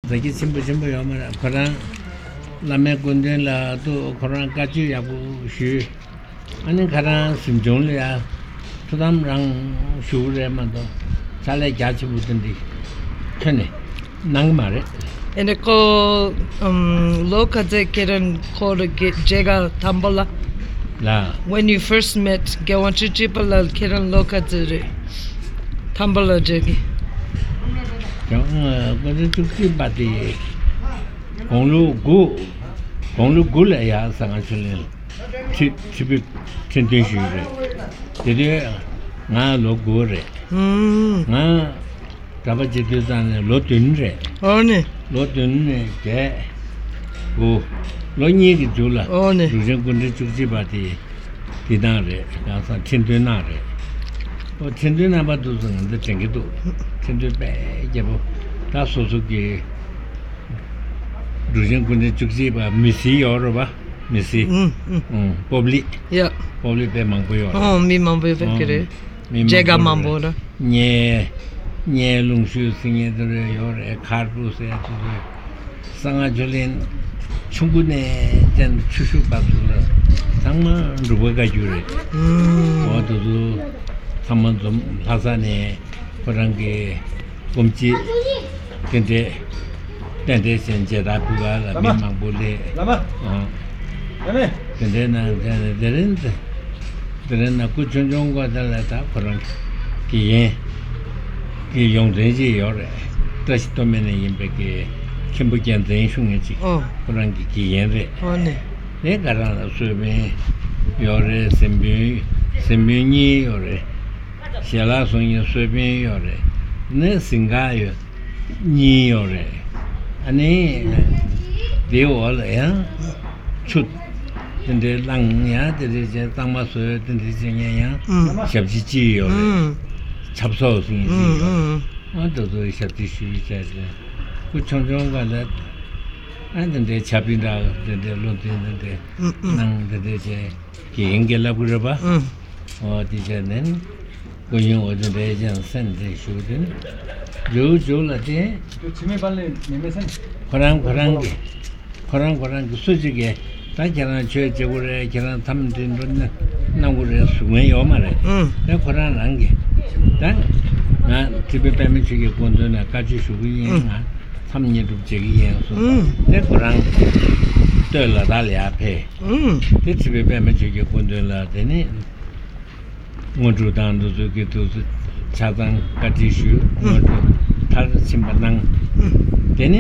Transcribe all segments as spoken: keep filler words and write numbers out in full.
ཟ་རྒྱུ་ཆེན་པོ་ཆེན་པོ་ཡོད་མ་རེད། ཁོ་རང་བླ་མའི་སྐུ་མདུན་ལ་ཏུ་ཁོ་རང་བཀའ་ཆོས་ཡག་པོ་ཞུས། ཨ་ནི་ཁ་རང་གཟིམ་ཆུང་ལ་ཡ་ཐུགས་དམ་རང་ཞུ་གི་རེད་མ་གཏོགས་ཕྱག་ལས་རྒྱ་ཆེན་པོ་དེ་འདྲ་ཁྱོན་ནས་གནང་གི་མ་རེད། ཨེ་ནས་ཁོ་ཨམ་ལོ་ག་ཚད་ཁྱེད་རང་ཁོ་ལ་དགེ་མཇལ་ཁ་དམ་པ་ལ། ལ། When you first met རྒྱལ་དབང་བཅུ་གཅིག་པ་ལ་ཁྱེད་རང་ལོ་ག་ཚད་རེད། དམ་པ་ལ་མཇལ་གི། རྒྱལ་དབང་སྐུ་ཕྲེང་བཅུ་གཅིག་པ་དེ་དགུང་ལོ་དགུ། དགུང་ལོ་དགུ་ལ་ཡ་གསང་སྔགས་ཆོས་གླིང་ཁྲི་ཁྲི་པའི་ཁྲི་འདོན་ཞུས་རེད། དེ་དུས་ང་ལོ་དགུ་རེད། ཨུམ། ང་གྲྭ་པ་བྱེད་དུས་ཙང་ནས་ལོ་བདུན་རེད། ཨོ་ནི། ལོ་བདུན་ནས་བརྒྱད། དགུ། ལོ་གཉིས་ཀྱི་མཇུག་ལ། ཨོ་ནི། འབྲུག་ཆེན་སྐུ་ཕྲེང་བཅུ་གཅིག་པ་དེ་འདི་གནང་རེད། གང་ཟག་ཁྲི་འདོན་གནང་རེད། ཨོ་ཁྲི་འདོན་གནང་པ་དུས་སུ་ང་ཚོ་དྲན་གྱི་འདུག་ཁྲི་འདོན་དཔེ་རྒྱས་པོ། ད་སོ་སོ་གི་འབྲུག་ཆེན་སྐུ་ཕྲེང་བཅུ་གཅིག་པ་མི་སེར་ཡོད་རེད་པ། མི་སེར། ཨུམ་ཨུམ། ཨུམ། སྤོབས་ལི། ཡ། སྤོབས་ལི་དཔེ་མང་པོ་ཡོད་རེད། ཨོ་མི་མང་པོ་ཡོད་པའི་ཨུམ། རེད། མི་མཇལ་ཁ་མང་མང་པོ་པོ་རེད། རེད། ཉེ་ཉེ་ལུང་ཤུལ་ཟེར་མཁན་དེ་རེད། ཡོད་རེད། མཁར་སྤུ་ཟེར་དེ་རེད། གསང་སྔགས་ཆོས་གླིང་ཆུང་ཀུ་ནས་བཙན་ཆུ་ཤུར་བར་དུ་ལ་ཚང་མ་འབྲུག་པ་བཀའ་བརྒྱུད་རེད། ཨུམ། འོ་དེ་ཚོ་ཚང་མ་འཛོམས། ལྷ་ས་ནས་ཁོ་རང་གི་སྐུ་མཆེད་དེ་འདྲས་རྟེན་འབྲེལ་ཅན་མཇལ་དར་ཕུལ་བ་ལ་མི་མང་པོ་སླེབས། ཨང་། དེ་འདྲས་ནང་དེ་རིང་དེ་རིང་ན་སྐུ་ཆུང་ཆུང་འགོ་དེ་ལ་ད་ཁོ་རང་གི་ཡན་གི་ཡོངས་འཛིན་ཅིག་ཡོད་རེད། བཀྲ་ཤིས་སྟོད་སྨད་ནས་ཡིན་པའི་གི་མཁན་པོ་རྒྱལ་མཚན་ཞུ་མཁན་ཅིག་ཨོ། ཁོ་རང་གི་གི་ཡན་རེད། ཨོ་ནི། དེ་ག་རང་ལ་གསོལ་དཔོན་ཡོད་རེད། གཟིམ་དཔོན་གཟིམ་དཔོན་གཉིས་ཡོད་རེད། ཞལ་ལག་བཟོ་མཁན་གསོལ་དཔོན་ཡོད་རེད། ནི་གཟིམ་ཁང་ཡོད། གཉིས་ཡོད་རེད། ཨ་ནི་དེའི་འོག་ལ་ཡང་ཆུ་དེ་འདྲའི་བླངས། ཡང་དེ་འདྲའི་བྱས་གཙང་མ་བཟོས། དེ་འདྲའི་བྱས་ཡང་ཡང་ཨུམ། ཞབས་ཕྱི་ཅིག་ཡོད་རེད། ཨུམ། ཆབ་གསོག་ཟེར་མཁན་ཅིག་ཡོད་རེད། ཨུམ། ཨ་དེ་ཚོ་ཞབས་ཕྱི་ཞུས་བྱས་ཏེ་སྐུ་ཆུང་ཆུང་སྒང་ལ་ཨ་དེ་འདྲའི་ཆབ་སྤེལ་འདྲ་དེ་འདྲའི་བློ་འཛིན་དེ་འདྲའི་ཨུམ་ཨུམ། གནང་། དེ་འདྲའི་བྱས་གི་ཡིན་གྱི་ལབ་གི་རེད་པ། ཨུམ། འོ་དེ་བྱས་ནས་སྐུ་ཡོན་འོ་དེ་འདྲའི་ཅན་སེམས་དེ་ཞུ་དེ་ནི་མཇུག་མཇུག་ལ་དེ། ཁོ་རང་ཁོ་རང་གི་ཁོ་རང་ཁོ་རང་གི་སུ་གཅིག་གིས་ད་ཁྱེད་རང་ཆོས་བྱེད་དགོས་རེད། ཁྱེད་རང་མཚམས་འདི་འགྲོ་ན་གནང་དགོས་རེད་ཟེར་མཁན་ཡོད་མ་རེད། ཨུམ། དེ་ཁོ་རང་རང་གིས་ད་ང་ཁྲི་པའི་པདྨ་ཆོས་ཀྱི་སྐུ་མདུན་ནས་བཀའ་ཆོས་ཞུ་གི་ཡིན། ཨུམ། ང་མཚམས་བསྙེན་སྒྲུབ་བྱེད་ཀྱི་ཡིན་གསུངས། ཨུམ། དེ་ཁོ་རང་སྟོད་ལ་དྭགས་ལ་ཡར་ཕེབས། ཨུམ། དེ་ཁྲི་པའི་པདྨ་ཆོས་ཀྱི་སྐུ་མདུན་ལ་དེ་ནས་དངོས་གྲུབ་དང་འདི་ཚོ་གི་དུས་ཚོད་ཆ་ཚང་བཀའ་ཁྲིད་ཞུས། དངོས་གྲུབ་མཐར་ཕྱིན་པ་གནང་། དེ་ནས་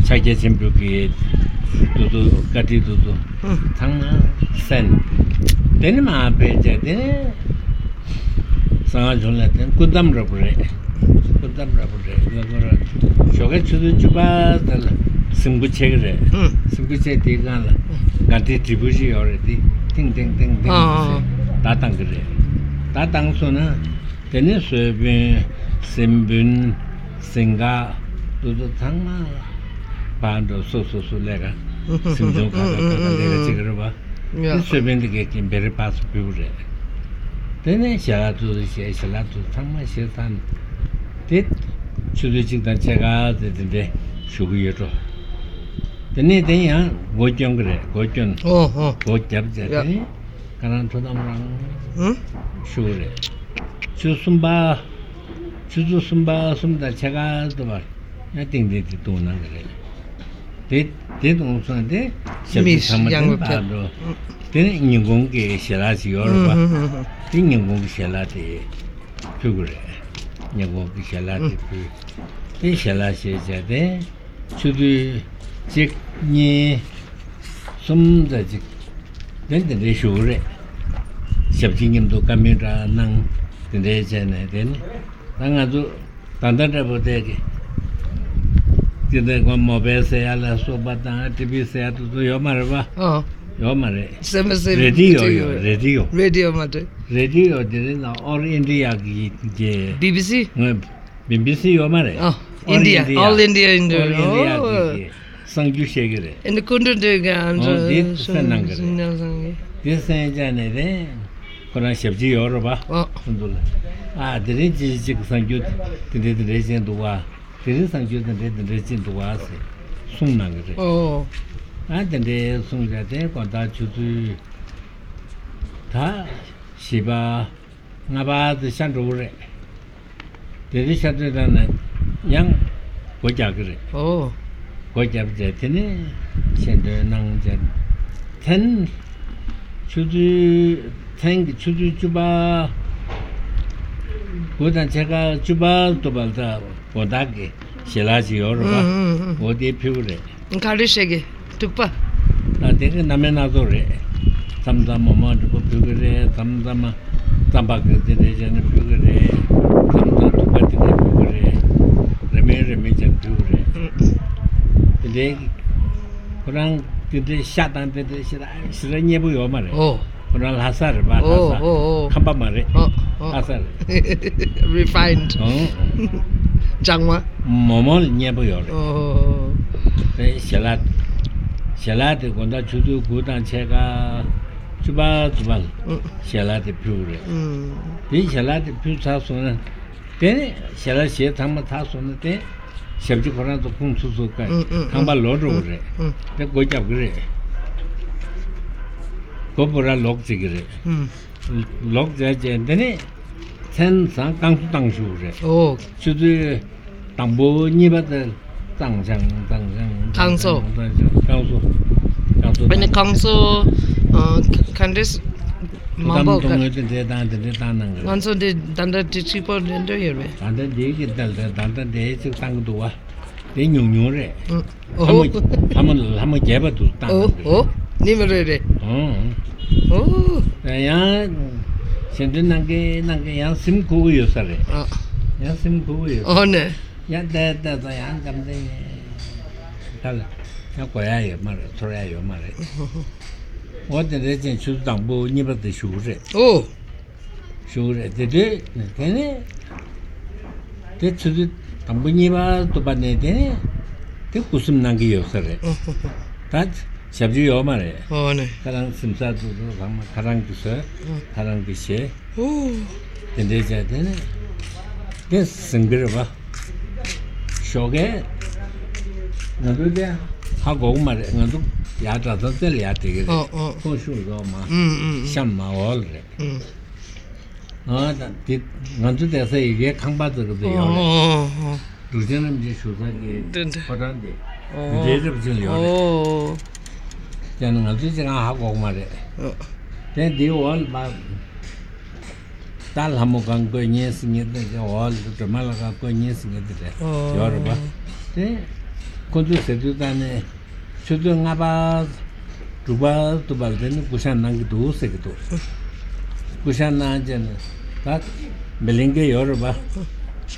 ཕྱག་རྒྱ་ཆེན་པོ་གི་འདི་ཚོ་བཀའ་ཁྲིད་འདི་ཚོ་ཚང་མ་གསན། དེ་ནས་མར་ཕེབས་བྱས་དེ་ནས་གསང་སྔགས་ཆོས་གླིང་ལ་དེ་སྐུ་མཚམས་ར་བོ་རེད། སྐུ་མཚམས་ར་བོ་རེད། ང་ཚོ་ར་ཞོགས་ཀའི་ཆུ་ཚོད་བཅུ་པ་དེ་ལ་གཟིམ་སྐུ་ཆེ་གི་རེད། ཨུ། གཟིམ་སྐུ་ཆེ་དེའི་སྒང་ལ་དགའ་ལྡན་དྲིལ་བུ་ཞིག་ཡོད་རེད། དེ་ཐིང་ཐིང་ཐིང་ཐིང་ཨ་ཟེར་ཨ་བརྡ་བཏང་གི་རེད། བརྡ་བཏང་སོང་ན་དེ་ནས་གསོལ་དཔོན་གཟིམ་དཔོན་གཟིམ་འགག་འདི་ཚོ་ཚང་མ་ཕར་འགྲོ། སོ་སོ་སོ་ལས་ཀ་གཟིམ་ཆུང་ཁ་ཁ་ཁ་ཁ་ལས་ཀ་བྱེད་ཀྱི་རེད་པ། ཡ། དེ་གསོལ་དཔོན་དེ་གས་ཀྱིས་བེ་རི་པཱ་སི་ཕུལ་བ་རེད། དེ་ནས་ཞལ་ལག་དེ་ཚོ་བཞེས། ཞལ་ལག་དེ་ཚོ་ཚང་མ་བཞེས་ཚར་ནས་དེ་ཆུ་ཚོད་གཅིག་དང་ཕྱེད་ཀ་དེ་དེ་འདྲས་བཞུགས་ཀྱི་ཡོད་འགྲོ། དེ་ནས་དེ་ཡང་སྒོ་སྐྱོན་གྱི་རེད། སྒོ་སྐྱོན། ཨོ་ཧོ། སྒོ་བརྒྱབ་བྱས། ཡ། དེ་ནས་ཁོ་རང་ཐུགས་དམ་རང་ཨུ། བཞུགས་རེད། ཆུ་གསུམ་པ། ཆུ་ཚོད་གསུམ་པ་གསུམ་དང་ཕྱེད་ཀ་དེ་བར་ཡང་ཏིང་ཏིང་དེ་བཏུང་གནང་གི་རེད། དེ་དེ་བཏུང་སོང་དེ་ཞབས་ཕྱི་མི་ཚང་མ་ཡང་དེ་ཕར་འགྲོ། དེ་ནས་ཉིན་གུང་གི་ཞལ་ལག་ཅིག་ཡོད་རེད་པ། ཨུ་ཧུ་ཧུ་ཧུ། དེ་ཉིན་གུང་གི་ཞལ་ལག་དེ་ཕུལ་དགོས་རེད། ཉིན་གུང་གི་ཞལ་ལག་དེ་ཕུལ། དེ་ཞལ་ལག་བཞེས་བྱས་དེ་ཆུ་ཚོད་གཅིག་གཉིས་གསུམ་ཙམ་ཅིག་དེ་འདི་འདྲའི་བཞུགས་རེད། ཞབས་ཕྱི་མཉམ་དུ་བཀའ་མོལ་འདྲ་གནང་། དེ་འདྲའི་བྱས་ནས་དེ་ནི་ད་ང་ཚོ་ད་ལྟ་འདྲ་པོ་དེ་གི་དེ་འདྲའི་གོ་མོ་བེལ་ཟེར་ཡ་ལ་སོགས་པ་དང་ཊི་ཝི་ཟེར་ཡ་དེ་ཚོ་ཡོད་མ་རེད་པ། ཨོ། ཡོད་མ་རེད། སེམས་སེམས་རེ་ཌི་ཡོ་ཡོད། རེ་ཌི་ཡོ། རེ་ཌི་ཡོ་མ་རེད། རེ་ཌི་ཡོ་དེ་རིང་ལ་ཨོལ་ཨིན་ཌི་ཡ་གི་གི་བི་བི་སི། ངོས། བི་བི་སི་ཡོད་མ་རེད། ཨ། ཨོལ་ཨིན་ཌི་ཡ། ཨིན་ཌི་ཡ། ཨོལ་ཨིན་ཌི་ཡ། ཨིན་ཌི་ཡ། ཨོལ་ཨིན་ཌི་ཡ་ཨོ། གི་གསར་འགྱུར་བཤད་ཀྱི་རེད། ཨ་ནི་སྐུ་མགྲོན་དེ་ག་ཨོ་འདི་གསན་གནང་གི་རེད། དེ་གསན་བྱས་ནས་རེད། ཁོ་རང་ཞབས་ཕྱི་ཡོད་རེད་པ། ཨ། ཁོ་ཚོ་ལ། ཨ་དེ་རིང་ཅི་ཅིག་གསར་འགྱུར་དེ་འདྲ་དེ་འདྲ་བྱས་འདུག་པ། དེ་རིང་སང་ཆོས་དེ་འདྲའི་དེ་འདྲའི་ཅིག་འདུག་བ་ཟེར་གསུངས་གནང་གི་རེད། ཨོ། ཨ་དེ་འདྲའི་གསུངས་བྱས་ཏེ་དགོང་དག་ཆུ་ཚོད་ད་བཞི་པ་ལྔ་པ་དེ་ཤར་འགྲོ་གི་རེད། དེ་རིང་ཤར་དུས་ད་ནས་ཡང་སྒོ་རྒྱག་གི་རེད། ཨོ། སྒོ་རྒྱབ་རྗེས་དེ་ནས་ཆོས་འདོན་གནང་རྗེས་མཚན་ཆུ་ཚོད་མཚན་གྱི་ཆུ་ཚོད་བཅུ་པ་དགུ་དང་ཕྱེད་ཀ་བཅུ་པ་དུ་བར་ད་དགོང་དག་གི་ཞལ་ལག་ཅིག་ཡོད་རེད་པ། ཨུ་ཨུ་ཨུ། འོ་དེ་ཕུལ་གི་རེད། ག་རེ་བཤད་གི། དུག་པ། ད་དེ་གི་རྣམ་སྨིན་སྣ་ཚོགས་རེད། མཚམས་མཚམས་མོག་མོག་འདྲ་པོ་ཕུལ་གི་རེད། མཚམས་མཚམས་རྩམ་པ་གི་དེ་འདྲ་བྱས་ནས་ཕུལ་གི་རེད། མཚམས་མཚམས་དུག་པ་དེ་འདྲ་ཕུལ་གི་རེད། རེ་མིན་རེ་མིན་བྱས་ནས་ཕུལ་གི་རེད། ཨུ། དེ་འདྲའི་ཁོ་རང་དེ་འདྲའི་ཤ་དང་དེ་འདྲའི་ཞེ་དྲག་ཞེ་དྲག་མཉེས་པོ་ཡོད་མ་རེད། ཨོ། ཁོ་རང་ལྷ་ས་རེད་པ། ལྷ་ཨོ་ས། ཨོ་ཨོ། ཁམས་པ་མ་རེད། ཨོ་ཨོ། ལྷ་ས་རེད། Refined། ཨོ། ལྗང་མ། མོག་མོག་ལ་མཉེས་པོ་ཡོད་རེད། ཨོ། དེ་ཞལ་ལག་ཞལ་ལག་དེ་དགོང་དག་ཆུ་ཚོད་དགུ་དང་ཕྱེད་ཀ་བཅུ་པ་བཅུ་པ་ལ་ཨུ། ཞལ་ལག་དེ་ཕུལ་གི་རེད། ཨུ། དེ་ཞལ་ལག་དེ་ཕུལ་ཚར་སོང་ན། དེ་ནས་ཞལ་ལག་བཞེས་ཚང་མ་ཚར་སོང་ན་དེ་ཞབས་ཕྱི་ཁོ་རང་ཚོ་ཁུངས་ཚུར་ཚུར་བཀལ། ཨུ་ཨུ་ཁང་པ་ལོག་འགྲོ་གི་རེད། ཨུ་ཨུ། དེ་སྒོ་རྒྱབ་གི་རེད། སྒོ་པུ་ར་ལོག་བྱེད་གི་རེད། ཨུ། ལོག་བྱས་རྗེས་དེ་ནས་མཚན་བཟང་རྐང་བཙུགས་བཏང་ཞུ་གི་རེད། ཨོ། ཆུ་ཚོད་དང་པོ་གཉིས་པ་དེ་གཙང་ཆང་གཙང་ཆང་རྐང་བཙུགས། གཙང་ཆང་གཙང་ཆང་རྐང་བཙུགས། རྐང་བཙུགས། ཨ་ནི་རྐང་བཙུགས། ཨ། ག་འདྲས་མང་པོ་ག་ཐུགས་དམ་གཏོང་ཡོད་དེ་འདྲས་དང་དེ་འདྲས་བཏང་གནང་གི་རེད། ང་ཚོ་འདི་ད་ལྟ་འདི་གཅིག་པོ་འདྲ་འདྲ་ཡོད་རེད། ད་ལྟ་འདི་གི་ད་ལྟ་ད་ལྟ་འདི་གཅིག་བཏང་གི་འདུག་བ། དེ་ཉུང་ཉུང་རེད། ཨུ། ལྷ་མོ་ཨོ། ལྷ་མོ་ལྷ་མོ་རྒྱས་པ་དུ་བཏང་ཨོ་གནང་གི་རེད། ཨོ། ནི་མ་རེད་རེད། ཨོ། ཨོ། ཡང་ཞལ་འདོན་གནང་གི་གནང་གི་ཡང་སེམས་ཁུག་གི་ཡོད་ས་རེད། ཨ། ཡང་སེམས་ཁུག་གི་ཡོད་ས་ཨོ་རེད། ནི། ཡང་བལྟས་བལྟས་ཙང་ཡང་སྐམ་དེ་ད་ལ་ཡང་གོ་ཡ་ཡོད་མ་རེད། ཚོར་ཡ་ཡོད་མ་རེད། འོ་དེ་འདྲ་ཅན་ཆུ་ཚོད་དང་པོ་གཉིས་པ་དེ་ཞུ་གི་རེད། ཨོ། ཞུ་གི་རེད། དེ་དུས་དེ་ནས་དེ་ཆུ་ཚོད་དང་པོ་གཉིས་པ་དུ་བ་ནས་དེ་ནས་དེ་སྐུ་གཟིམ་གནང་གི་ཡོད་ས་རེད། ཨོ་ཧོ་ཧོ། ད་ཞབས་ཕྱི་ཡོད་མ་རེད། ཨོ་ནས། ཁ་རང་གཟིམ་ས་དུ་དུ་ཚང་མ་ཁ་རང་གི་བཟོས། ཨོ། ཁ་རང་གི་བཞེས། ཨོ། དེ་འདྲའི་བྱས་དེ་ནས་དེ་གཟིམ་གི་རེད་པ། ཞོགས་ཀས་ང་ཚོ་དེ་ཧ་གོ་གི་མ་རེད། ང་ཚོ་ཡར་གྲྭ་ཚང་རྩེ་ལ་ཡར་བསྡད་ཀྱི་རེད། ཨོ་ཨོ། ཁོང་ཤུགས་རྫོགས་མ། ཨུམ་ཨུམ་ཨུམ། གཤམ་མ་འོག་ལ་རེད། ཨུམ། ཨ་ད་དེ་ང་ཚོ་བསྡད་ས་ཡི་གེ་ཁང་པ་ཙི་གི་ཙི་ཡོད་རེད། ཨོ་ཨོ་ཨོ། འབྲུག་ཆེན་རིན་པོ་ཆེ་བཞུགས་ས་ཀྱི་འདི་འདི་ཕོ་བྲང་དེ་ཨོ་འདྲའི་རབ་ཅིག་ཡོད་རེད། ཨོ། ཡང་ན་ང་ཚོའི་ཅི་གང་ཧ་གོ་གི་མ་རེད། ཨོ། དེ་འདིའི་འོག་ལ་མ། ད་ལྷ་མོ་གང་བཀོད་ཉེས་སུ་ཉེས་དེ་འོག་ལ་སྒྲོལ་མ་ལ་གང་བཀོད་ཉེས་སུ་ཉེས་དེ་རེད། ཨོ། ཡོད་རེད་པ། དེ་ཁོ་ཚོས་ཟེར་དུས་ད་ནི་ཆུ་ཚོད་ལྔ་པ་དྲུག་པ་དུ་བར་དེ་ནི་སྐུ་ཞབས་གནང་གི་འདུག་ཟེར་གི་འདུག་སྐུ་ཞབས་གནང་རྗེས་ནས་ད་བེ་ལིང་གེ་ཡོད་རེད་པ།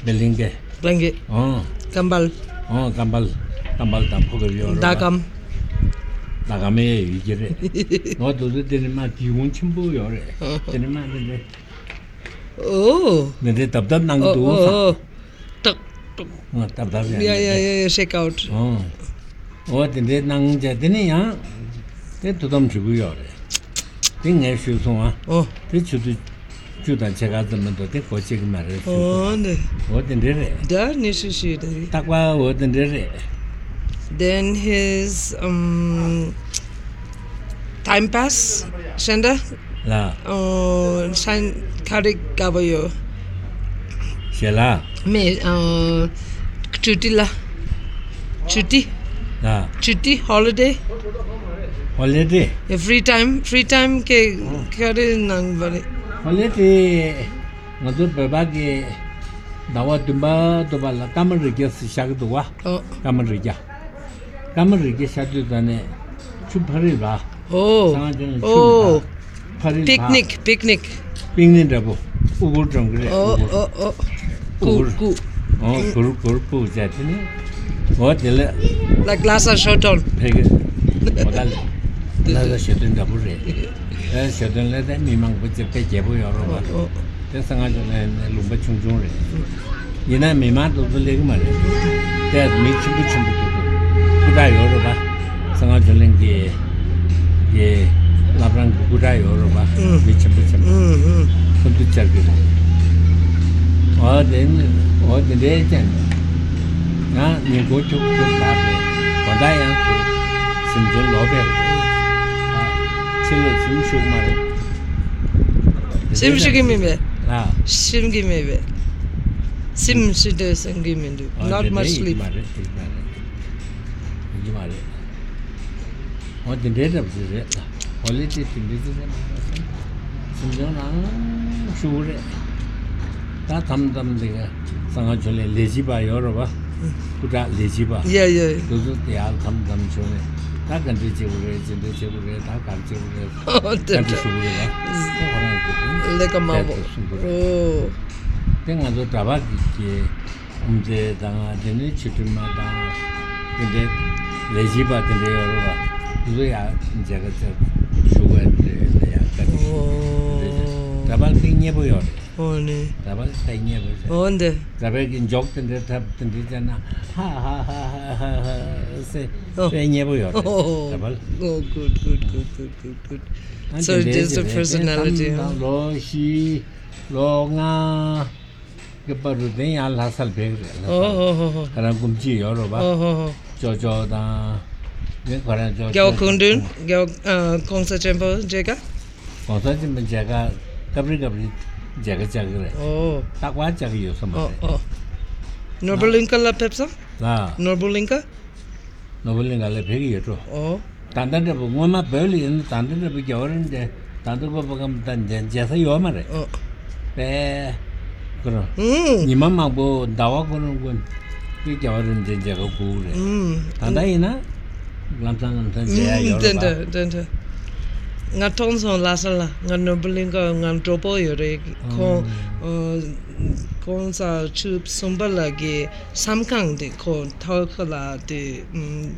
བེ་ལིང་གེ། བེ་ལིང་གེ། ཨོ། ཀམ་པལ། ཨོ་ཀམ་པལ། ཀམ་པལ་དང་ཕོ་ག་ཡོད་རེད་པ། ཟླ་གམ། ཟླ་གམ་ཡོད་ཀྱི་རེད། ངོ་དུ་དུ་དེ་ནི་མ་དེ་གུང་ཆེན་པོ་ཡོད་རེད། དེ་ནི་མ་དེ་འདྲ། ཨོ། འདི་འདྲའི་ཏབ་ཏབ་གནང་གི་འདུག་ཨོ་ཨོ་ཨོ། ཏག་ཏག་ང་ཏབ་ཏབ་ཡང་ཡ་ཡ་ཡ་ཡ། ཤེག་ཨའུཊ། ཨོ། ཨོ་དེ་འདྲའི་གནང་བྱས་དེ་ནི་ཡང་དེ་ཐུགས་དམ་ཞུ་གི་ཡོད་རེད། དེ་ངས་ཞུས་སོང་ཨ། ཨོ། དེ་ཆུ་ཚོད་བཅུ་དང་ཕྱེད་ཀ་ཙམ་མ་གཏོགས་དེ་གོ་ཆོད་ཀྱི་མ་རེད་ཞུས་སོང་ཨ། ཨོ་འདི། ཨོ་དེ་འདྲ་རེད། ད་ནི་ཤི་ཤི་དེ་རེད། རྟག་པར་ཨོ་དེ་འདྲ་རེད། Then his, um, time pass ཤན་ད། ལ། ཨོ་ཤན་ག་རེ་ག་བ་ཡོད། ཞལ་ལག་མེ་ཨོ་ཆུ་ཊི་ལ། ཆུ་ཊི། ལ། ཆུ་ཊི། ཧོ་ལི་ཌེ། ཧོ་ལི་ཌེ། ཡ་ཕི་རི་ཊའིམ། ཕི་རི་ཊའིམ་གི་ག་རེ་གནང་བ་རེད། ཧོ་ལི་ཌེ། ང་ཚོ་བོད་པ་གི་ཟླ་བ་བདུན་པ་དུ་བ་ལ་སྐར་མ་རི་རྒྱ་ཟེར་བཞག་གི་འདུག་བ། ཨོ། སྐར་མ་རི་རྒྱ། སྐར་མ་རི་རྒྱ་ཤར་དུས་ད་ནས་ཆུ་ཕ་རི་ལ། ཨོ། སང་ཅང་ཆུ་ཨོ། ཕ་རི་ལ། པིག་ནིག་པིག་ནིག་པིག་ནིག་འདྲ་པོ་ཨུ་གུར་འགྲོ་གི་རེད། ཨོ་ཨུ་གུར། ཨོ་ཨོ། ཨུ་གུར། ཨོ་གུར་གུར་སྤུ་བྱས་དེ་ནས་འོ་དེ་ལ། Like Lhasa Showdown. ཕ་གི་འོ་ད་ལ་ལྷ་ས་ཞོ་སྟོན་འདྲ་པོ་རེད། ལྷ་ས་ཞོ་སྟོན་ལ་ད་མི་མང་པོ་ཅིག་དཔེ་རྒྱས་པོ་ཡོད་རེད་པ། ཨོ་ཨོ། དེ་སང་ང་ཚོ་ལ་ལུང་པ་ཆུང་ཆུང་རེད། ཡིན་ན་མི་མང་དེ་ཚོ་སླེབས་ཀྱི་མ་རེད། དེ་མི་ཆེན་པོ་ཆེན་པོ་དེ་ཚོ་སྐུ་དྲག་ཡོད་རེད་པ། གསང་སྔགས་བགྲོ་གླེང་གི་གི་བླ་བྲང་གི་སྐུ་དྲག་ཡོད་རེད་པ། ཨུམ། མི་ཆེན་པོ་ཆེན་པོ། ཨུམ་ཨུམ། ཁོ་ཚོ་བཅར་གྱི་རེད། འོ་དེ་ནི་འོ་དེ་འདྲའི་ཅན། ཡང་ཉིན་གུང་ཁྱུག་ཁྱུག་བསྡད་པས་དགོང་དག་ཡང་ཚུར་གཟིམ་ཚུར་ལོག་པས། ཨ། ཕྱི་ལོགས་གཟིམ་ཤུགས་མ་རེད། གཟིམ་ཤེས་ཀྱི་མིན་པས། ཨ། གཟིམ་གྱི་མིན་པས། གཟིམ་ཤེས་དེ་གཟིམ་གྱི་མི་འདུག་ཨ། Not དེ་འདྲའི་much ཡིན་གྱི་sleep. མ་རེད། དེ་འདྲ་རེད། ཡིན་གྱི་མ་རེད། འོ་དེ་འདྲའི་འདྲ་པོ་ཅིག་རེད། ཧོ་ལི་ཌེ་དེ་འདྲའི་ཅིག་རེད་མ་གཏོགས་སེམས་ཆུང་ནང་ཞུ་གི་རེད། ད་དམ་དམ་དེ་ག་གསང་སྔགས་ཆོས་གླིང་ལས་བྱེད་པ་ཡོད་རེད་པ། སྐུ་དྲག་ལས་བྱེད་པ། ཡ་ཡ། དེ་ཚོ་དེ་ཡར་དམ་དམ་བྱུང་ནས་ད་ག་འདྲ་བྱེད་དགོས་རེད། ཅི་འདྲ་བྱེད་དགོས་རེད། ད་ག་རེ་བྱེད་དགོས་རེད། ཨོ་དེ་བཀའ་འདྲི་འདྲ། ཞུ་གི་རེད་པ། ཁོ་རང་གི་ལས་ཀ་མང་པོ། དེ་གསུང་གི་རེད། ཨོ། དེ་ང་ཚོ་གྲྭ་པ་གི་གི་དབུ་མཛད་དང་། དེ་ནས་ཆོས་ཁྲིམས་མ་དང་། དེ་འདྲའི་ལས་བྱེད་པ་དེ་འདྲའི་ཡོད་རེད་པ། དེ་ཚོ་ཡང་མཇལ་ཁ་བཅར་ཞུ་དགོས་དེ་འདྲ་ཡོད་ན་ཡང་བཀའ་དྲིན་ཆེ། ཨོ། དེ་འདྲ་གྲྭ་པ་ལ་དཔེ་མཉེས་པོ་ཡོད་རེད། ཨོ་ནི། གྲྭ་པ་ལ་དཔེ་མཉེས་པོ་རེད། ཨོ་འདི། གྲྭ་པའི་གི་འཇོག་དེ་འདྲའི་ཐབས་དེ་འདྲའི་བྱས་ན་ཧ་ཧ་ཧ་ཧ་ཧ་ཧ་ཟེར། ཨོ། དཔེ་མཉེས་པོ་ཡོད་རེད། ཨོ། གྲྭ་པ་ལ། Oh, good, good, good, good, good, good. ཨ། So དེ་འདྲའི་just a ཅིག་རེད། དེ་personality, དམ་huh? དང་ལོ་བཞི་ལོ་ལྔ་གི་བར་དུ་དེ་ཡང་ལྷ་སར་ཕེབས་རེད། ལྷ་སར། ཨོ་ཧོ་ཧོ་ཧོ། ཁོ་རང་སྐུ་མཆེད་ཡོད་རེད་པ། ཨོ་ཧོ་ཧོ། ཅོ་ཅོ་དང་། དེ་ཁོ་རང་ཅོ་རྒྱལ་བ་ཅོ་སྐུ་མདུན། རྒྱལ་བ། ཨ། གོང་ས་ཆེན་པོ་མཇལ་ཁ། གོང་ས་ཆེན་པོ་མཇལ་ཁ་སྐབས་རེ་སྐབས་རེ་མཇལ་ཁ་བཅར་གི་རེད། ཨོ། རྟག་པར་བཅར་གི་ཡོད་ས་མ་ཨོ་རེད། ཨོ། ནོར་བུ་གླིང་ཁ་ལ་ཕེབས་སོང་། ལ། ནོར་བུ་གླིང་ཁ། ནོར་བུ་གླིང་ཁ་ལ་ཕེབས་ཀྱི་ཡོད་འགྲོ། ཨོ། ད་ལྟ་འདྲ་པོ་སྔོན་མ་བོད་ལ་ཡིན་ན་ད་ལྟ་འདྲ་པོ་རྒྱལ་བ་རིན་པོ་ཆེ་ད་ལྟ་གོ་པ་གམ་ད་མཇལ་མཇལ་ས་ཡོད་མ་རེད། ཨོ། པས། ཁོ་རང་། ཨུམ། ཉི་མ་མང་པོ་ཟླ་བ་ཁོ་རང་ཀུན་གྱི་རྒྱལ་བ་རིན་པོ་ཆེ་མཇལ་ཁ་སྒུག་རེད། ཨུམ། ད་ལྟ་ཡིན་ན་ལམ་སང་ལམ་སང་མཇལ་ཡ་ཡོད་རེད་པ། ཨུམ། དེ་འདྲ་དེ་འདྲ། ང་མཐོང་སོང་ལྷ་ས་ལ། ང་ནོར་བུ་གླིང་ཁ་ང་གྲོགས་པོ་ཡོད་རེད། ཁོང་། ཨོ། ཨོ། གོང་ས་བཅུ་གསུམ་པ་ལགས་ཀྱི་མཚམས་ཁང་དེ་ཁོ་ཐོག་ཁ་ལ་དེ། ཨུམ།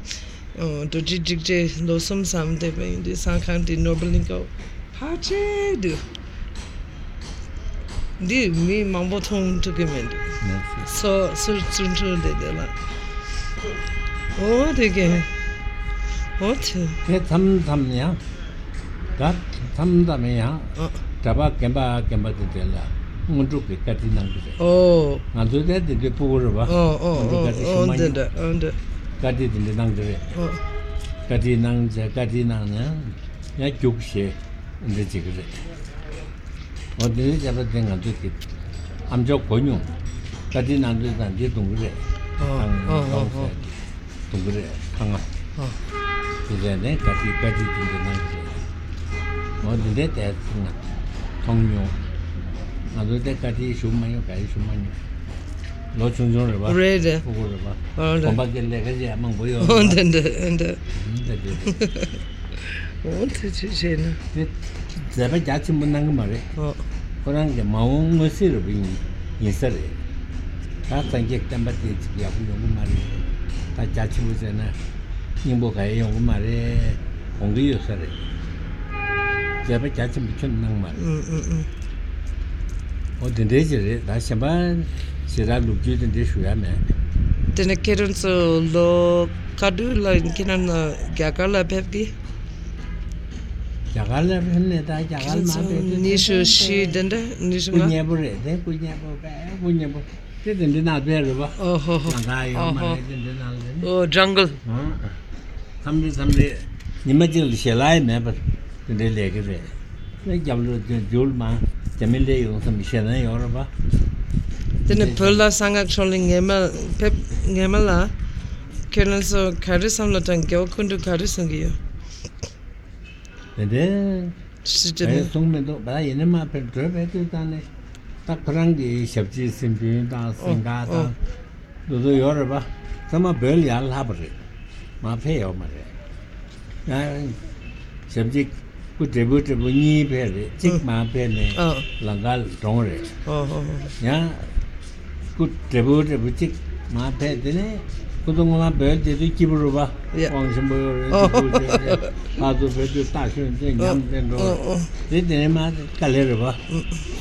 ཨོ། རྡོ་རྗེ་འཇིགས་བྱེད་ལོ་གསུམ་མཚམས་བསྡད་པ་ཡིན་དུས་མཚམས་ཁང་དེ་ནོར་བུ་གླིང་ཁ་ཕལ་ཆེར་འདུག་འདི་མི་མང་པོ་མཐོང་ཐུབ་ཀྱི་མི་འདུག་སོ་སོར་བཙུན་ཁྲུང་དེ་དེ་ལ། ཨོ་དེ་གས། ཨོ་དེ། དེ་མཚམས་མཚམས་ཡང་། ད་མཚམས་མཚམས་ཡང་། ཨ། གྲྭ་པ་རྒན་པ་རྒན་པ་དེ་དེ་ལ་དངོས་གྲུབ་ཀྱི་བཀའ་ཁྲིད་གནང་གི་རེད། ཨོ། ང་ཚོའི་དེ་དེ་དུས་སྤུ་གུ་རེད་པ། ཨོ་ཨོ་དངོས་གྲུབ་བཀའ་ཁྲིད་ཞུ་མ་ཨོ་མྱོང་། འདི་འདྲ་ཨོ་འདྲ། བཀའ་ཁྲིད་དེ་འདྲ་གནང་གི་རེད། ཨོ། བཀའ་ཁྲིད་གནང་བྱས་བཀའ་ཁྲིད་གནང་ནས་ཡང་རྒྱུགས་བྱས་འདི་བྱེད་ཀྱི་རེད། འོ་དེ་ནས་བྱས་པ་དེ་ང་ཚོས་ཀྱི་ཨ་མཆོག་གོ་མྱོང་། བཀའ་ཁྲིད་གནང་དུས་ཙང་འདི་གཏོང་གི་རེད། ཨོ་ཁང་ཨོ་ཨོ་གཏོང་ཨོ། ཟེར་གཏོང་གི་རེད་ཁང་ང་། ཨོ། དེ་ལས་ནས་བཀའ་ཁྲིད་བཀའ་ཁྲིད་དེ་འདྲ་གནང་གི་རེད། འོ་དེ་འདྲའི་དེ་ང་མཐོང་མྱོང་། ང་ཚོ་དེ་བཀའ་ཁྲིད་ཞུ་མ་མྱོང་། ག་ཡེ་ཞུ་མ་མྱོང་། ལོ་ཆུང་ཆུང་རེད་པ། རེད་རེད། སྤུ་གུ་རེད་པ། ཨོ་རེད། དགོན་པ་གི་ལས་ཀ་བྱེད་ཡ་མང་པོ་ཡོད་ཨོ་རེད་པ། འདི་འདི་འདི། ཨུམ་འདི་འདི་འདི། འོ་དེ་ཅི་བྱས་ན། དེ་མཛད་པ་རྒྱ་ཆེན་པོ་གནང་གི་མ་རེད། ཨོ། ཁོ་རང་གི་མ་འོངས་མངོན་གསལ་རུ་ཡིན་ཡིན་ས་རེད། ད་སངས་རྒྱས་བསྟན་པ་དེ་ཅིག་ཡག་པོ་ཡོང་གི་མ་རེད། ད་རྒྱ་ཆེན་པོ་བྱས་ན་སྙིང་པོ་ག་ཡེ་ཡོང་གི་མ་རེད། དགོངས་ཀྱི་ཡོད་ས་རེད། མཛད་པ་རྒྱ་ཆེན་པོ་ཁྱོན་གནང་མ་རེད། ཨུ་ཨུ་ཨུ། འོ་དེ་འདྲའི་ཅིག་རེད། ད་གཞན་པ་ཞེ་དྲག་ལོ་རྒྱུས་དེ་འདྲའི་ཞུ་ཡ་མེད། དེ་ནས་ཁྱེད་རང་ཚོ་ལོ་ག་དུས་ལ་ཁྱེད་རང་རྒྱ་གར་ལ་ཕེབས་ཀྱི། རྒྱ་གར་ལ་ཕེབས་ནས་ད་རྒྱ་གར་མ་ཕེབས་དུས་ཉི་ཤུ་བཞི་དེ་འདྲ་ཉི་ཤུ་ལྔ། སྐུ་མཉེལ་པོ་རེད་དེ། སྐུ་མཉེལ་པོ་དཔེ་སྐུ་མཉེལ་པོ་དེ་དེ་འདྲའི་ནང་ཕེབས་རེད་པ། ཨོ་ཧོ་ཧོ། ལམ་ཁ་ཡོད་མ་རེད། དེ་འདྲའི་ནང་ལ་ནི། ཨོ་ཇང་གལ། ཨང་། མཚམས་རེ་མཚམས་རེ་ཉི་མ་གཅིག་ལ་ཞལ་ལག་ཡང་མེད་པར་དེ་འདྲའི་ལས་ཀྱི་རེད། ནི་རྒྱབ་ལོགས་དེ་འཇུར་མ་རྒྱ་མི་སླེབས་ཡོང་བསམ་ཞེད་སྣང་ཡོད་རེད་པ། དེ་ནི་བོད་ལ་གསང་སྔགས་ཕྱོགས་ལ་ངེས་མ་ཕེབས་ངེས་མ་ལ་ཁྱེད་རང་ཚོ་ག་རེ་བསམ་བློ་བཏང་། རྒྱལ་བ་སྐུ་མདུན་ག་རེ་གསུང་གི་ཡོད། དེ་འདྲའི་ཞིག་ག་རེ་གསུང་མི་འདུག་པ། ཡིན་ན་མ་ཕེབས་བྲོས་པའི་དུས་ཙང་ནས་ད་ཁོ་རང་གི་ཞབས་ཕྱི་སེམས་རྒྱུན་དང་སེམས་ཁ་དང་། འདུ་འདུ་ཡོད་རེད་པ། ཚང་མ་བོད་ལ་ཡར་ལྷག་པ་རེད། མར་ཕེབས་ཡོད་མ་རེད། ཡང་ཞབས་ཕྱི་སྐུ་བགྲེས་པོ་བགྲེས་པོ་གཉིས་ཕེབས་རེད། གཅིག་མར་ཕེབས་ནས་ཨ་ལམ་ཁ་ལ་གྲོངས་རེད། ཨ་ཨ་ཨ། ཡང་སྐུ་བགྲེས་པོ་བགྲེས་པོ་གཅིག་མར་ཕེབས། དེ་ནས་ཁོ་ཚོ་སྔོན་མ་བོད་དེ་དུས་སྐྱིད་པོ་རེད་པ། ཡ། དབང་ཆེན་པོ་ཡོད་རེད། ཨ་སྐྱིད་པོ་བྱས་རེད། ཕར་ཚུར་བོད་དུ་རྟ་ཞོན་ཚེ་ཉམས་ཏེ་འགྲོ། ཨ་ཨ། དེ་དེ་ནས་མར་དཀའ་ལས་རེད་པ།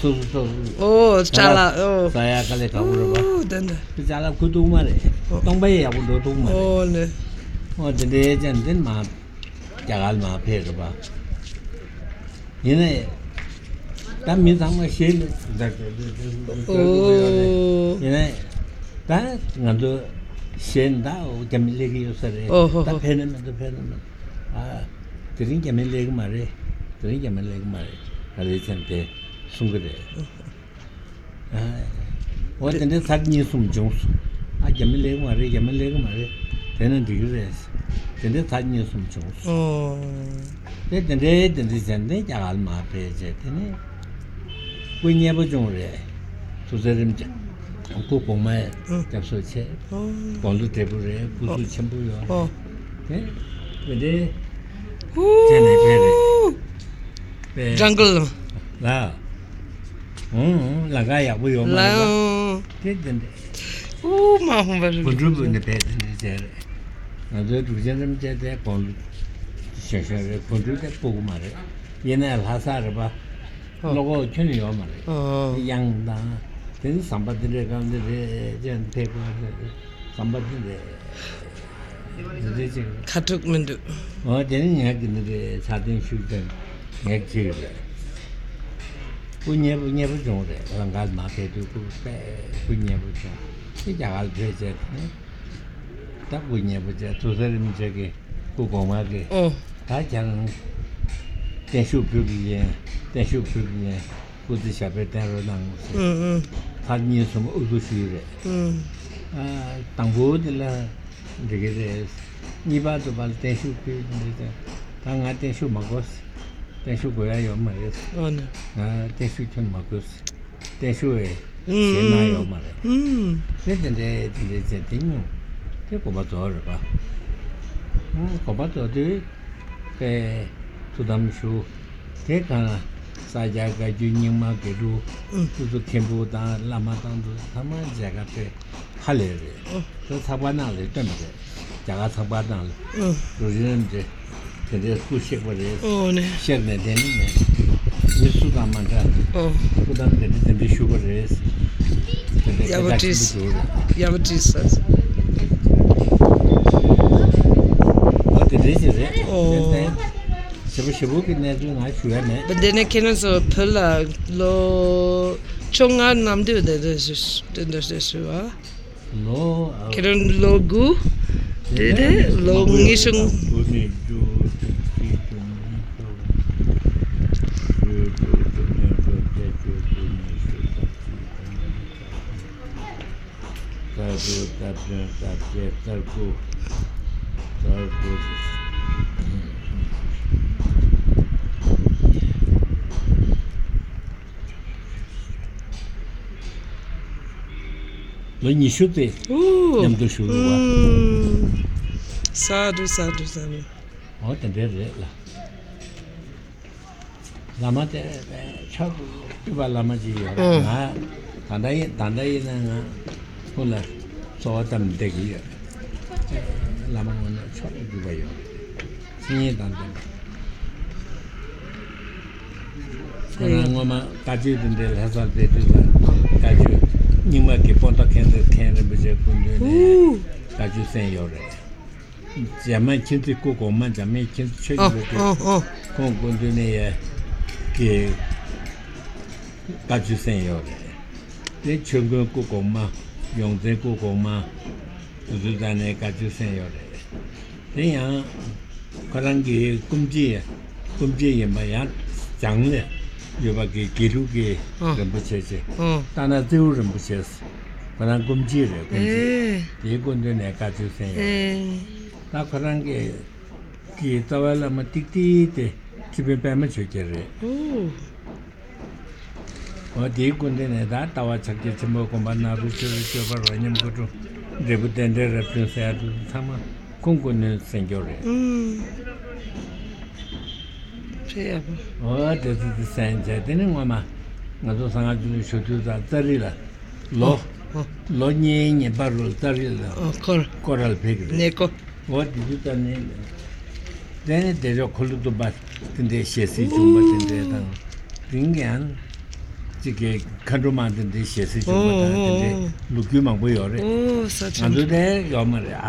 སོ་སོ་སོ་སོ། ཨོ་ཅ་ལག་ཨོ། ཟ་ཡ་དཀའ་ལས་ཁག་པོ་རེད་པ། ཨོ་དེ་འདྲ། དེ་ཅ་ལག་ཁུ་ཐུག་མ་རེད། ཨོ། སྟོང་པ་ཡང་ཡག་པོ་འགྲོ་ཐུབ་མ་རེད། ཨོ་ལེ། ཨོ་དེ་འདྲའི་ཅན་དེ་མར་རྒྱ་གར་མར་ཕེབས་རེད་པ། ཡིན་ནའི་ད་མི་ཚང་མ་ཤེས་ནས་ཨོ། ཡིན་ནའི་ད་ང་ཚོ་ གཞན་ད་འོ་རྒྱ་མི་སླེབས་ཀྱི་ཡོད་ས་རེད། ཨོ་ཧོ་ད་ཧོ། ཕན་ན་མི་འདུག་ཕན་ན་མི་འདུག་ཨ་དེ་རིང་རྒྱ་མི་སླེབས་ཀྱི་མ་རེད། དེ་རིང་རྒྱ་མི་སླེབས་ཀྱི་མ་རེད། ག་རེ་བྱས་ནས་དེ་གསུང་གི་རེད། ཨ་འོ་དེ་འདྲའི་ཚར་གཉིས་གསུམ་བྱུང་སོང་། ཨ་རྒྱ་མི་སླེབས་ཀྱི་མ་རེད། རྒྱ་མི་སླེབས་ཀྱི་མ་རེད། དེ་ན་འགྲིག་གི་རེད། དེ་འདྲའི་ཚར་གཉིས་གསུམ་བྱུང་སོང་། ཨོ། དེ་དེ་འདྲའི་དེ་འདྲའི་བྱས་ནས་རྒྱ་གར་མར་ཕེབས་བྱས་དེ་ནས། སྐུ་མཉེལ་པོ་བྱུང་རེད། ཐུགས་སྲས་རིན་པོ་ཆེ། སྐུ་གོང་མ་ཨ། སྐྱབས་སུ་མཆི། ཨོ། དགུང་ལོ་བགྲེས་པོ་རེད། སྐུ་ཨོ། གཟུགས་ཆེན་པོ་ཡོད་ཨོ། རེད། དེ་བས་དེ། ཧུ། བྱས་ནས་ཕེབས་རེད། པས། ཇང་གལ། ལ། ཨུང་ལ་ཁ་ཡག་པོ་ཡོད་མ་རེད་པ། ལའོ། དེ་དེ་འདྲ། ཨུ་མ་ཧོང་བ་རེད། གོ་འགྲུལ་བུ་ནི་བས་དེ་འདྲ་བྱས་རེད། ང་ཚོའི་འབྲུག་ཆེན་རིན་པོ་ཆེ་དེ་དགུང་ལོ་གཞོན་གཞོན་རེད། གོ་འགྲུལ་དེ་སྤུ་གུ་མ་རེད། ཡིན་ནའི་ལྷ་ས་རེད་པ། ཨོ། བློ་ཁོག་ཁྱོན་ནས་ཡོད་མ་རེད། ཨོ། དབྱངས་དང་། དེ་ནི་ཟམ་པ་འདི་འདྲའི་སྒང་འདི་རེད་ཅེས་ཕེབས་པ་རེད། ཟམ་པ་འདི་འདྲས། འདི་འདྲས་ཅིག་ཁ་ཐུག་མི་འདུག་ཨོ་དེ་ནི་ངས་ཀྱི་འདི་འདྲས་ཕྱག་དོན་ཞུས་ཏེ་ངས་ཅིག་རེད། སྐུ་མཉེལ་པོ་མཉེལ་པོ་བྱུང་རེད། ལམ་ཁར་མར་ཕེབས་དུས་སྐུ་དཔེ་སྐུ་མཉེལ་པོ་བྱུང་། དེ་རྒྱ་གར་ཕེབས་བྱས་དེ་ནི། ད་སྐུ་མཉེལ་པོ་བྱས། ཐུགས་སྲས་རིན་པོ་ཆེ་གི་སྐུ་གོང་མ་གི་ཨོ། ད་ཁྱེད་རང་བརྟན་བཞུགས་ཕུལ་གི་ཡིན། བརྟན་བཞུགས་ཕུལ་གི་ཡིན། སྐུ་ཚེ་ཞབས་པད་བརྟན་རོགས་གནང་ཟེར། ཨུ་ཨུ། ཚར་གཉིས་གསུམ་ཨུ་ཚུགས་ཞུས་རེད། ཨུ། ཨ། དང་པོ་དེ་ལ་འགྲིག་གི་རེད། གཉིས་པ་དུ་བ་ལ་བརྟན་བཞུགས་ཕུལ་གི་འདུག་ད་ང་བརྟན་བཞུགས་མ་དགོས། བརྟན་བཞུགས་དགོས་ཡ་ཡོད་མ་རེད། ཨོ་ནི། ང་བརྟན་བཞུགས་ཁྱོན་མ་དགོས། བརྟན་བཞུགས་བས་ཞེད་སྣང་ཡོད་མ་རེད། ཨུམ། དེ་དེ་འདྲའི་དེ་འདྲའི་བྱས་དེ་སྙུང་། དེ་དགོངས་པ་རྫོགས་རེད་པ། ཨུམ། དགོངས་པ་རྫོགས་དུས་པས་ཐུགས་དམ་བཞུགས། དེ་གང་ས་སྐྱ་བཀའ་བརྒྱུད་རྙིང་མ་དགེ་ལུགས། ཨུམ། སོ་སོ་མཁན་པོ་དང་བླ་མ་དང་དུ་ཚང་མ་མཇལ་ཁ་དཔེ་ཧ་ལས་རེད། ཨུམ། དེ་ཚགས་པར་ནང་ལ་སྟོན་པ་རེད། རྒྱ་གར་ཚགས་པར་ནང་ལ། ཨུམ། རུ་རིན་རེད། དེ་འདྲའི་སྐུ་གཤེགས་པ་རེད། ཨོ་ནི། གཤེགས་ནས་དེ་ནི་མེད། མི་སུ་དང་མ་འདྲ། ཨོ། སྐུ་གདམས་དེ་འདྲ་དེ་འདྲ་ཞུ་བ་རེད། དེ་འདྲའི་ཡག་པོ་སྐད་ཆ་བྲིས། ཆེན་པོ་འདུག་རེད། ཡག་པོ་བྲིས་ས། ཨོ་དེ་འདྲའི་ཞིག་རེད། ཨོ། ཏན་ཏན། ཞེ་པོ་ཞེ་པོ་གི་གནས་ཚུལ་ང་ཞུ་ཡ་མེད། འདི་ནས་ཁྱེད་རང་ཚོ་བོད་ལ་ལོ་བཅོ་ལྔ་ནམ་དུས་དེ་འདྲ་ཞིག་དེ་འདྲ་ཞིག་ཞུ་བ། ལོ། ཁྱེད་རང་ལོ་དགུ། དེ་དེ་ལོ་ཉི་ཤུ། དགུ་ནས་བཅུ་གཅིག་བཅུ་གཉིས་བཅུ་གསུམ། ད་དུ་ད་དུ་ད་དུ་ད་དུ། ལོ་ཉི་ཤུ་ཙམ་ཨུ། མཉམ་དུ་བཞུགས་ཡོད་པ། ཨུ། སཱ་དྷུ་སཱ་དྷུ་སཱ་དྷུ། འོ་དེ་འདྲ་རེད་ལ། བླ་མ་དེ་ཕྱག་ཏུ་ཕུལ་བ་བླ་མ་ཅིག་ཡོད་རེད། ཨུ། ང་ད་ལྟ་ཡིན་ད་ལྟ་ཡིན་ན་ང་ཁོང་ལ་གསོལ་བ་བཏབ་བསྡད་ཀྱི་ཡོད་རེད། བླ་མ་ངོ་ནས་ཕྱག་ཏུ་ཕུལ་བ་ཡོད་རེད། མཚན་ཉིད་དང་ལྡན་པ། ཁོ་རང་སྔོན་མ་བཀའ་ཆོས་དེ་འདྲའི་ལྷ་སར་བསྡད་དུས་ལ་བཀའ་ཆོས་རྙིང་མ་གི་པོ་ཏཱ་ཁེ་ཛ་མཁན་རིན་པོ་ཆེ་སྐུ་མདུན་ནས་ཨུ། བཀའ་ཆོས་གསན་ཡོད་རེད། འཇམ་དབྱངས་མཁྱེན་བརྩེ་སྐུ་གོང་མ་འཇམ་དབྱངས་མཁྱེན་བརྩེ་ཆོས་ཀྱི་ཨོ་ལུགས་ཀྱི་ཨོ་ཨོ། ཁོང་སྐུ་མདུན་ནས་ཡ་གི་བཀའ་ཆོས་གསན་ཡོད་རེད། དེ་ཆོས་མགོན་སྐུ་གོང་མ་ཡོངས་འཛིན་སྐུ་གོང་མ་དེ་ཚོའི་རྩ་ནས་བཀའ་ཆོས་གསན་ཡོད་རེད། དེ་ཡང་ཁོ་རང་གི་སྐུ་མཆེད་སྐུ་མཆེད་ཡིན་པ་ཡང་འཇང་ལ་ཡོད་པ་གི་དགེ་ལུགས་ཀྱི་ཨ། རིན་པོ་ཆེ་ཆེ་ཨ། རྟ་ནག་རྩེའུ་རིན་པོ་ཆེ། ཁོ་རང་སྐུ་མཆེད་རེད། སྐུ་མཆེད་ཨེ། དེའི་སྐུ་མདུན་ནས་བཀའ་ཆོས་གསན་ཡོད་རེད། ཨེ། ད་ཁོ་རང་གི་གི་རྩ་བའི་བླ་མ་ཏིག་ཏིག་དེ་ཁྲི་དཔོན་པད་མ་ཆོས་རྒྱལ་རེད། ཨོ། འོ་དེའི་སྐུ་མདུན་ནས་ད་ལྟ་བ་ཕྱག་རྒྱ་ཆེན་པོ་དགོངས་པ་ནང་རུ་ཆོས་རུ་སྤྱོད་པ་རོ་མཉམ་སྐུ་འཁྲུངས་འབྲས་བུ་རྟེན་འབྲེལ་རབ་བྱུང་ཟེར་ཡ་དེ་ཚང་མ་ཁོང་སྐུ་མདུན་གསན་རྒྱུ་རེད། ཨུམ། ཆེ་ཡག་པོ། འོ་དེ་ཚོ་དེ་གསན་བྱས་དེ་ནི་སྔོན་མ་ང་ཚོ་གསང་སྔགས་རྒྱུན་ལས་ཞུ་དུས་ཙང་ཙཱ་རི་ལ་ལོ། ཨོ། ལོ་གཉིས་ཉིན་པ་རུ་ཙཱ་རི་ལ་ཨོ་ཁོར་སྐོར་ར་ལ་ཕེབས་ཀྱི་རེད། ནེ་ཀོ། འོ་དེ་དུས་ཙམ་ནས་དེ་ནས་བདེ་མཆོག་འཁོར་ལོ་སྡོམ་པ་དེ་འདྲའི་ཞལ་གཟིགས་བྱུང་བ་དེ་འདྲའི་དང་། དེང་ཡང་གཅིག་གི་མཁའ་འགྲོ་མ་དེ་འདྲའི་ཞལ་གཟིགས་བྱུང་བ་དང་དེ་འདྲའི་ཨོ་ལོ་རྒྱུས་མང་པོ་ཡོད་རེད། ཨོ་ས་ང་ཆེན་ཚོ་དེ་ཡོད་མ་རེད། ཧ་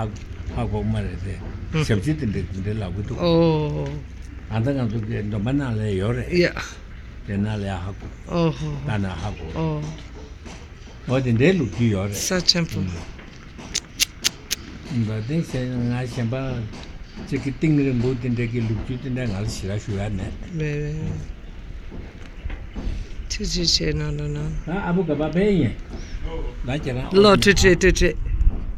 ཧ་གོ་མ་རེད་དེ། ཨུ། ཞབས་ཕྱི་དེ་འདྲའི་དེ་འདྲའི་ལབ་གི་འདུག་ཨོ། ད་ལྟ་ང་ཚོ་གི་སྡོམ་པ་ནང་ལ་ཡོད་རེད། ཡ། དེ་ནང་ལ་ཧ་གོ་ཨོ་ཧོ། ད་ན་ཧ་གོ་ཨོ། འོ་དེ་འདྲའི་ལོ་རྒྱུས་ཡོད་རེད། ས་ཆེན་པོ། ཨུ། འབར་ལྡིང་ཟེར་ན་ང་གཞན་པ་ཅིག་གི་གཏིང་རིང་པོ་དེ་འདྲ་གི་ལོ་རྒྱུས་དེ་འདྲ་ང་ལ་ཞེ་དྲག་ཞུ་ཡ་མེད། ཁྲི་ཆེ་ཆེ་ནང་ལ་ན། ཨ་ཨ་བུ་ག་པ་པའི་ཡིན། ང་ཁྱེད་རང་ལོ་ཁྲི་ཁྲི་ཁྲི་ཁྲི།